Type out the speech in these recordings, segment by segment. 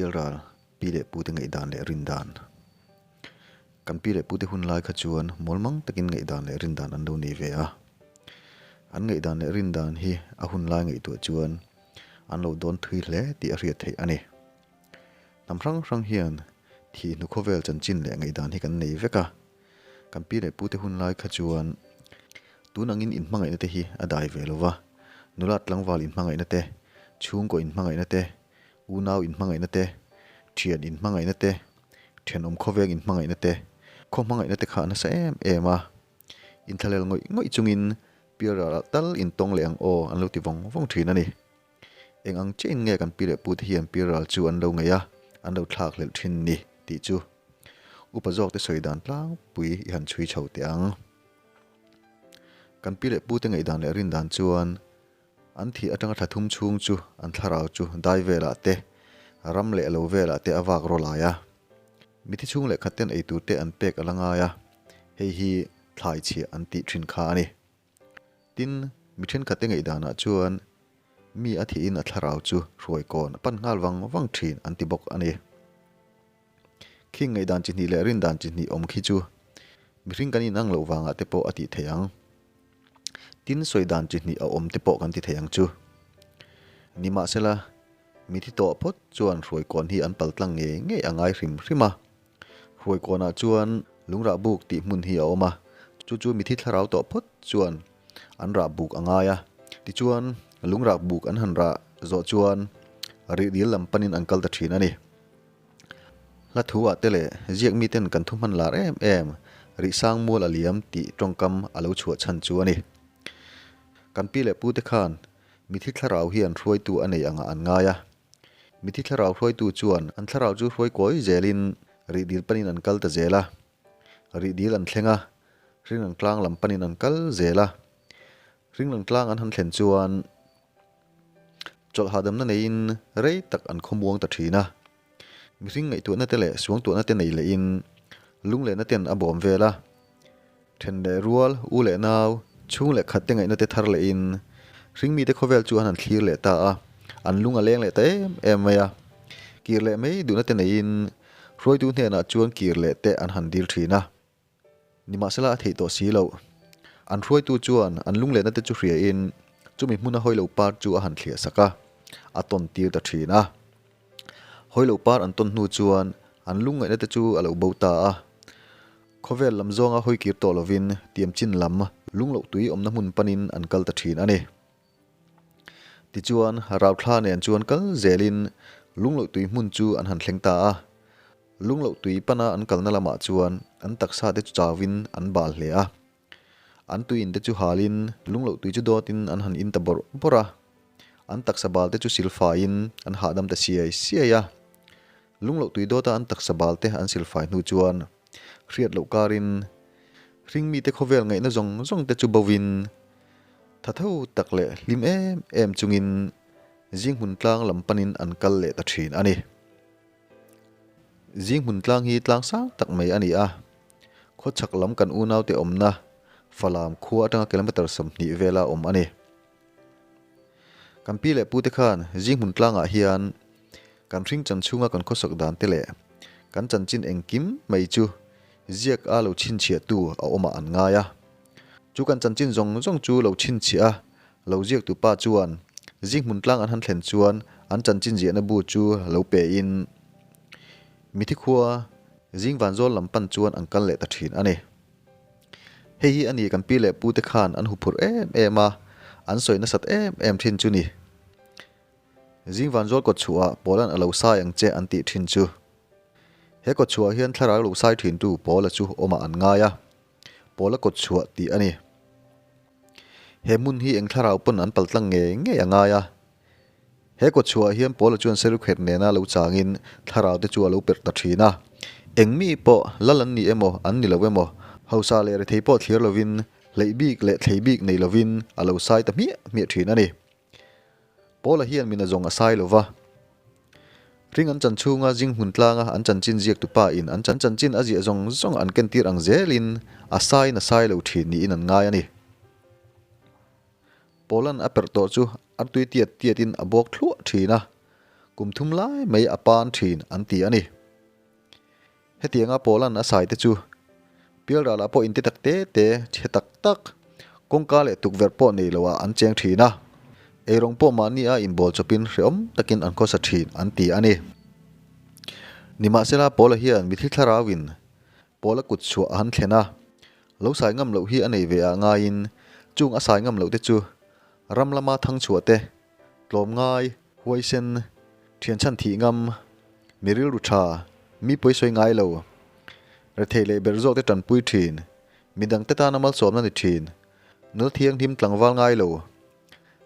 Pialral pi leh pute ngaihdan leh rindan. Kan pi leh pute hun lai kha chuan mawlmang takin ngaihdan leh rindan an lo nei ve a. An ngaihdan leh rindan hi a hun lai ngaihtuah chuan an lo dawn thui hle tih a hriat theih a ni. Hnam hrang hrang hian thih hnu khawvel chanchin leh ngaihdan hi kan nei vek a. Kan pi leh pute hun lai kha chuan tun angin inhmangaihna te hi a dai ve lo va, nula tlangval inhmangaihna te, chhungkaw inhmangaihna te, unau inhmangaihna te, thian inhmangaihna te, thenawm khawveng inhmangaihna te, khaw hmangaihna te kha a nasa em em a. Inthlahlel ngawih ngawih chungin pialral ah tal intawng leh ang aw an lo ti vawng vawng thin a ni. Eng ang chiahin nge kan pi leh pute hian pialral chu an lo ngaih a, an lo thlak hlelh thin ni tih chu upa zawkte sawi dan tlangpui i han chhui chho teh ang. Kan pi leh pute ngaihdan leh rindan chuan an thih atanga thla thum chhung chu an thlarau chu dai velah te, ram leh lo velah te a vak raw lai a. Mithi chhung leh khat ten ei tur te an pek a la ngai a, hei hi thlai chhiah an tih thin kha a ni. Tin, mi thenkhatte ngaihdanah chuan mi a thihin a thlarau chu hruai kawn a pan nghal vang vang thin an ti bawk a ni. Khing ngaihdan chi hnih leh rindan chi hnih awm khi chu mihring kan inang loh vangah te pawh a tih theih ang. Tin, sawi dan chi hnih a awm te pawh kan ti thei ang chu. Nimahsela, mithi tawh phawt chuan hruai kawn hi an pal tlang ngei ngei a ngai hrim hrim a. Hruai kawnah chuan lungrah buk tih hmun hi a awm a, chu chu mithi thlarau tawh phawt chuan an rah buk a ngai a. Tichuan, lungrah buk an han rah zawh chuan rihdil lam panin an kal ta thin a ni. Hla thu ah te leh ziak mi ten kan thu hman lar em em Rihsang mual a liam tih tawngkam a lo chhuah chhan chu a ni. Kan pi leh pu te khan mithi thlarau hian hruaitu a nei angah an ngai a. Mithi thlarau hruaitu chuan an thlarau chu hruai kawi zelin rihdil panin an kal ta zel a. Rihdil an thleng a, Ringlang tlang lam panin an kal zel a. Ringlang tlang an han thlen chuan Chawlh hahdamna neiin rei tak an khawmuang ta thin a. Mihring ngaihtuahna te leh suangtuahna te nei lehin lunglehna ten a bawm vel a. Then leh rual, u leh nau, chhung leh khat te ngaihna te thar lehin hringmite khawvel chu an han thlir leh ta a, an lung a leng leh ta em em mai a. Kir leh mai duhna te neiin hruaitu hnenah chuan kir leh te an han dil thin a. Nimahsela a theih tawh si loh. An hruaitu chuan an lunglehna te chu hriain chumi hmuna Hawilo par chu a han thliah sak a, a tawn tir ta thin a. Hawilo par an tawn hnu chuan an lungngaihna te chu a lo bo ta a. Khawvel lam zawnga hawi kir tawh lovin tiamchin lam lungloh tui awmna hmun panin an kal ta thin a ni. Tichuan Rauthla nen chuan kal zelin lungloh tui hmun chu an han thleng ta a. Lungloh tui pana an kalna lamah chuan an taksa te chu chauin an bal hle a. An tui in te chu halin lungloh tui chu dawtin an han in ta bawrh bawrh a. An taksa bal te chu silfaiin an hahdam ta siai siai a. Lungloh tui dawta an taksa bal te an silfai hnu chuan hriat loh karin hringmite khawvel ngaihna zawng zawng te chu bovin tha tho tak leh hlim em em chungin zinghmun tlang lam panin an kal leh ta thin a ni. Zing hmun tlang hi tlang sang tak mai a ni a, khawchhak lam kan unaute awmna Falam khua atanga kilometre 20 vela awm a ni. Kan pi leh pute khan zing hmun tlangah hian kan hring chan chhunga kan khawsak dan te leh kan chanchin engkim mai chu ziak a lo chhinchhiahtu a awmah an ngai a. Chu kan chanchin zawng zawng chu lo chhinchhiah a Lo ziaktu pa chuan zing hmun tlang an han thlen chuan an chanchin ziahna bu chu lo pe in mithi khua zing vanzawl lam pan chuan an kal leh ta thin a ni. Hei hi a ni kan pi leh pu te khan an huphurh em em a, an sawi nasat em em thin chu ni. Zing vanzawl kawtchhuah ah Pawla'n a lo sai ang che an tih thin chu. He kawtchhuah hian thlarau lo sai thintu Pawla chu awmah an ngai a, Pawla kawtchhuah tih a ni. He hmun hi eng thlarau pawn an paltlang ngei ngei a ngai a. He kawtchhuah hian Paula chuan Serukhet nena lo changin thlarau te chu a lo perh ta thin a. Eng mi pawh lal an ni emaw an ni lo emaw, hausa leh rethei pawh thlir lovin, hleih bik leh thlei bik nei lovin a lo sai ta hmiah hmiah thin a ni. Paula hian min a zawng a sai lo va. Ring an chan chhunga zing hmun tlanga an chanchin ziaktu pa in an chanchin a ziah zawng zawng an kentir ang zelin a saiin a sai lo thin niin an ngai a ni. Paula'n a perh tawh chu a tui tiat tiatin a bawk thluah thin a. kum thum lai mai a pan thin an ti a ni. Hetianga Pawla'n a sai te chu Pialralah pawh inti tak te te, chhe tak tak, kawngka leh tukverh pawh nei loah an cheng thin a, eirawng pawh mahni a inbawl chawpin hrehawm takin an khawsa thin an ti a ni. Nimahsela Pawla hian mithi thlarauin Pawla kut chhuah a han thlen a, lo sai ngam loh hi a nei ve ah ngaiin chung a sai ngam loh te chu ram lama thang chhuah te, tlawmngai, huaisen, thianchhan thih ngam, mi rilru tha, mi pawisawi ngai lo, rethei leh ber zawk te tanpui thin, midang te tana malsawmna ni thin, nula thianghlim tlangval ngai lo,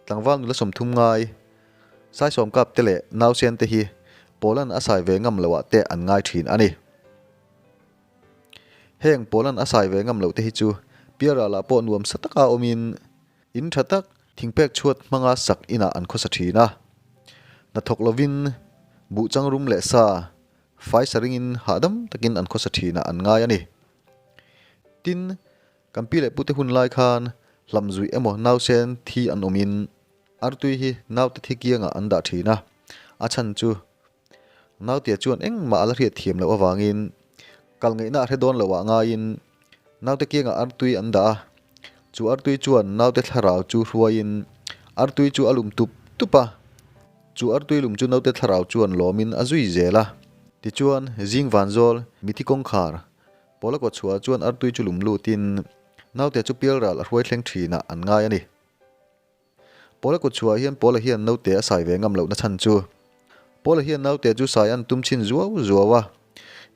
tlangval nula 30 ngai, saisawm kap te leh nausen te hi Pawlan a sai ve ngam loh ah te an ngai thin a ni. Heng Pawlan a sai ve ngam loh te hi chu Pialralah pawh nuam sa taka awmin in tha tak thingpek chhuat hmanga sak inah an khawsa thin a. Hnathawk lovin buh changrum leh sa fai sa ringin hahdam takin an khawsa thinah an ngai a ni. Tin, kan pi leh pute hun lai khan hlamzuih emaw nausen thi an awmin artui hi naute thi kiangah an dah thin a, a chhan chu Nautea chuan engmah a la hriat thiam loh avangin kal ngaihna a hre dawn loh ah ngaiin naute kiangah artui an dah a, chu artui chuan naute thlarau chu hruaiin artui chu a lum tup tup a, chu artui lum chu naute thlarau chuan lawmin a zui zel a. Tichuan zing vanzawl mithi kawngkhar pawla kawtchhuah chuan artui chu lum lutin naute chu pialral a hruai thleng thinah an ngai a ni. Pawla kut chhuah hian Pawla hian naute a sai ve ngam lohna chhan chu Pawla hian naute chu sai an tum chhin zuau zuau a,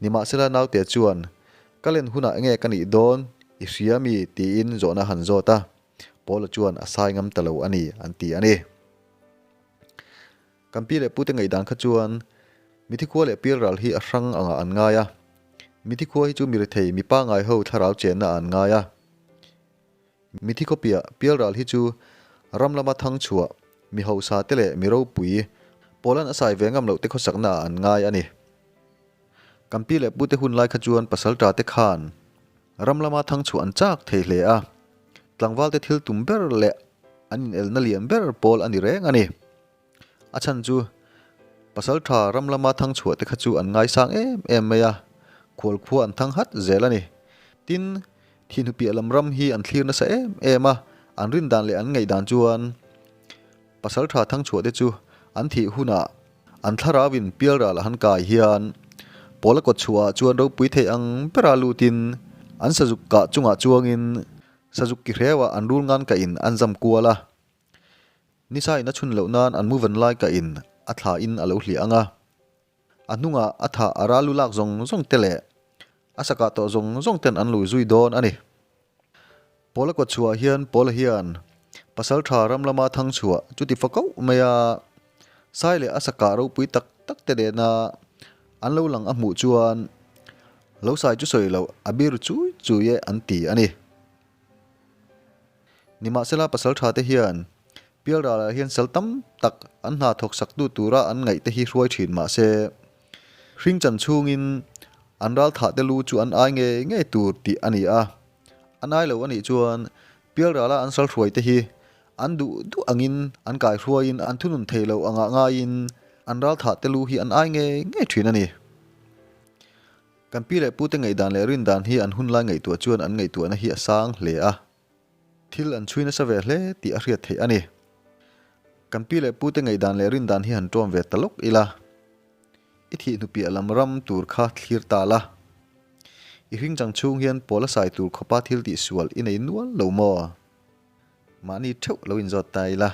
nimahsela naute chuan ka len hunah enge ka nih dawn i hria mi tiin zawhna han zawt a, Pawla chuan a sai ngam ta lo a ni an ti a ni. Kan pi leh pute ngaihdan kha chuan mithi khua leh pialral hi a hrang angah an ngai a, mithi khua hi chu mi rethei mi pangngai ho thlarau chenna ah an ngai a. Mithi khawpiah pialral hi chu ram lama thang chhuah, mi hausa te leh mi ropui, Pawlan a sai ve ngam loh te khawsakna ah an ngai a ni. Kan pi leh pute hun lai kha chuan pasalṭa te khan ram lama thang chhuah an chak thei hle a, tlangval te thil tum ber leh an inelna lian ber pawl a ni reng a ni. A chhan chu pasal tha ram lama thang chhuah te kha chu an ngaisang em em mai a, khual khua an thang hat zel a ni. Tin, thihnu piah lam ram hi an thlir nasa em em a, an rin dan leh an ngaih dan chuan pasal tha thang chhuah te chu an thih hunah an thlarauin pialral a han kai hian pawla kawt chhuahah chuan ropui thei ang bera lutin an sazuk kah chungah chuangin sazuk ki hreuah an rul ngan kahin an zam kual a. Nisa in a chhun loh nan an muvan lai ka in a thla in a lo hliah ang a, a hnungah a thah a ral lu lak zawng zawng te leh a sakah tawh zawng zawng ten an lui zui dawn a ni. Pawla kawt chhuah hian Pawla hian pasal tha ram lama thang chhuah chuti fa koh mai a, sai leh a sakah ropui tak tak te nena an lo lang a hmuh chuan lo sai chu sawi loh a bir chui chui e an ti a ni. Nimahsela pasal tha te hian Pialralah hian sal tam tak an hna thawk sak tu tura an ngaih te hi hruai thin mahse hring chan chhungin an ral thah te lu chu an ai ngei ngei tur tih a ni a. An ai lo a nih chuan Pialrala an sal hruai te hi an duh duh angin an kai hruaiin an thunun thei lo angah ngaiin an ral thah te lu hi an ai ngei ngei thin a ni. Kan pi leh pute ngaihdan leh rindan hi an hunlai ngaihtuah chuan an ngaihtuahna hi a sang hle a. Thil an chhui nasa ve hle tih a hriat theih a ni. Kan pi leh pute ngaihdan leh rindan hi han ṭawm ve ta lawk ila. I thih hnu piah lam ram tur kha thlir ta la. I hring chang chhung hian pawl a sai tur khawpa thil tih sual i nei nual lo maw? Mahni theuh lo inzawt ta ila.